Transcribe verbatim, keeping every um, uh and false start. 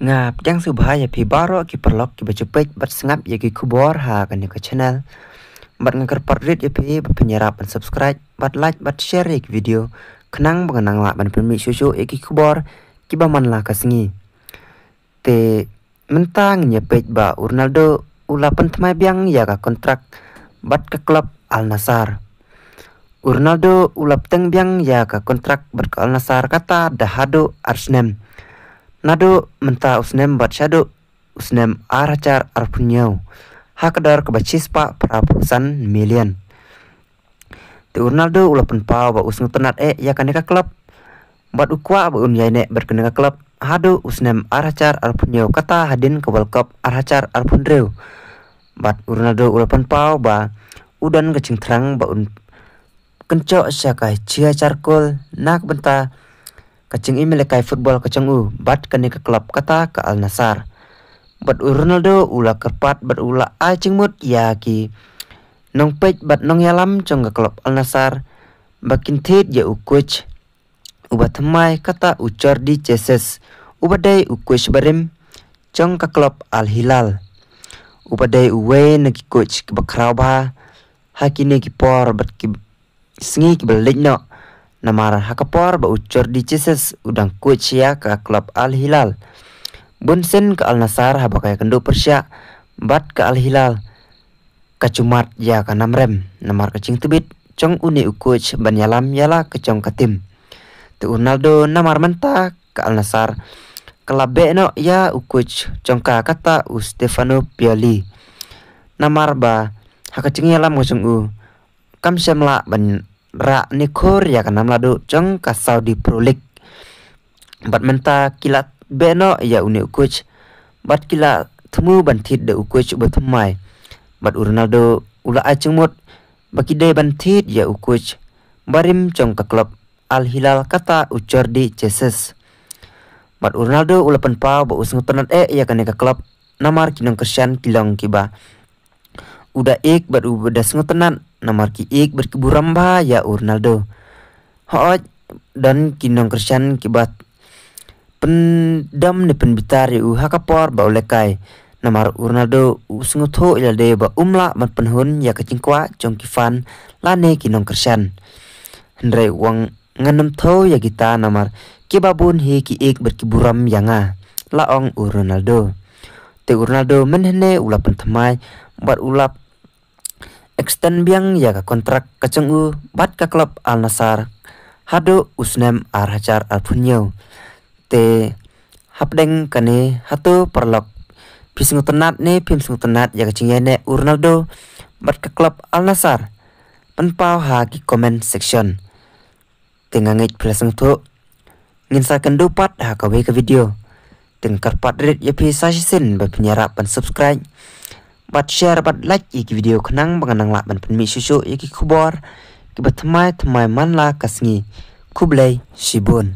Nga pdiang sngewbha ïa phi baroh ki paralok kiba ju peit bad sngap ïa ki khubor ha kane ka channel. Bad nga kyrpad rit ïa phi ba phin ïarap ban subscribe bad like bad share ïa ki video khnang ba ngan nang lah ban pynmih shuh shuh ïa ki khubor kiba man la ka sngi. Te mynta ngin ïa peit ba u Ronaldo u la pynthymmai biang ïa ka kontrak bad ka klub Al Nassr. U Ronaldo u la pyntheng biang ïa ka kontrak bad ka Al Nassr kata da haduh ar snem. Naduh mynta u snem bad shaduh u snem ar hajar arphew hynñiew ha ka dor kaba shispah phra phew san million. Te u Ronaldo u la pynpaw ba u sngewtynnat eh ïa kane ka klub bad u kwah ba un ïaineh bad kane ka klub haduh u snem ar hajar arphew hynñiew kata hadien ka World Cup ar hajar arphew hynriew. Bad u Ronaldo u la pynpaw ba u don ka jingthrang ba un kynjoh sha ka jia charkol na ka bynta ka jingim ïalehkai football ka jong u bad kane ka klub kata ka Al Nassr. Bad u Ronaldo u la kyrpad bad u la ai jingmut ïa ki nongpeit bad nongïalam jong ka klub Al Nassr ba kin thied ïa u coach uba thymmai kata u Jordi Jesus uba dei u coach barim jong ka klub Al Hilal. Uba dei uwei na ki coach kiba khraw bha ha kine ki por bad ki sngi kiba leit noh. Namar ha ka por ba u Jordi Jesus u dang coach ïa ka klub Al Hilal, bun sien ka Al Nassr haba ka ïakynduh pyrshah bad ka Al Hilal ka ju mad ïa ka namrem namar ka jingtbit jong une u coach ban ïalam ïa la ka jong ka team. Te u Ronaldo namar mynta ka Al Nassr ka la beh noh ïa u coach jong ka kata u Stefano Pioli. Namar ba ha ka jingïalam ka jong u kam shym lah ban rah ne khur ïa ka nam la duh jong ka Saudi Pro League. Bad mynta ki la beh noh ïa une u coach bad ki la thmu ban thied da u coach uba thymmai. Bad u Ronaldo u la ai jingmut ba ki dei ban thied ïa u coach barim jong ka klub Al Hilal kata u Jordi Jesus. Bad u Ronaldo u la pynpaw ba u sngewtynnat eh ïa kane ka klub namar ki nongkyrshan ki long kiba u da ïeit bad u da sngewtynnat namar ki ïeit bad ki burom bha ïa u Ronaldo. Hooid, don ki nongkyrshan kiba pyndom ne pynbitar ïa u ha ka por ba u lehkai. Namar u Ronaldo u sngewthuh ïa lade ba um lah ban pynhun ïa ka jingkwah jong ki fan lane ki nongkyrshan. Hynrei u ong ngan ym thew ïa kita namar kiba bun hi ki ïeit bad ki burom ïa nga, la ong u Ronaldo. Te u Ronaldo mynhynne u la pynthymmai bad u la extend biang ïa ka kontrak ka jong u bad ka klub Al Nassr haduh u snem ar hajar arphew hynñiew. Te hapdeng kane hato paralok phi sngewtynnat ne phim sngewtynnat ïa ka jingïaineh u Ronaldo bad ka klub Al Nassr? Pynpaw ha ki comment section. Te nga ngeit phi la sngewthuh. Ngin sa kynduh pat ha kawei ka video. Te nga kyrpad rit ïa phi sa shisien ba phin ïarap ban subscribe bad share bad like ïa ki video khnang ba ngan nang lah ban pynmih shuh shuh ïa ki khubor kiba thymmai thymmai man la ka sngi. Khublei shibun.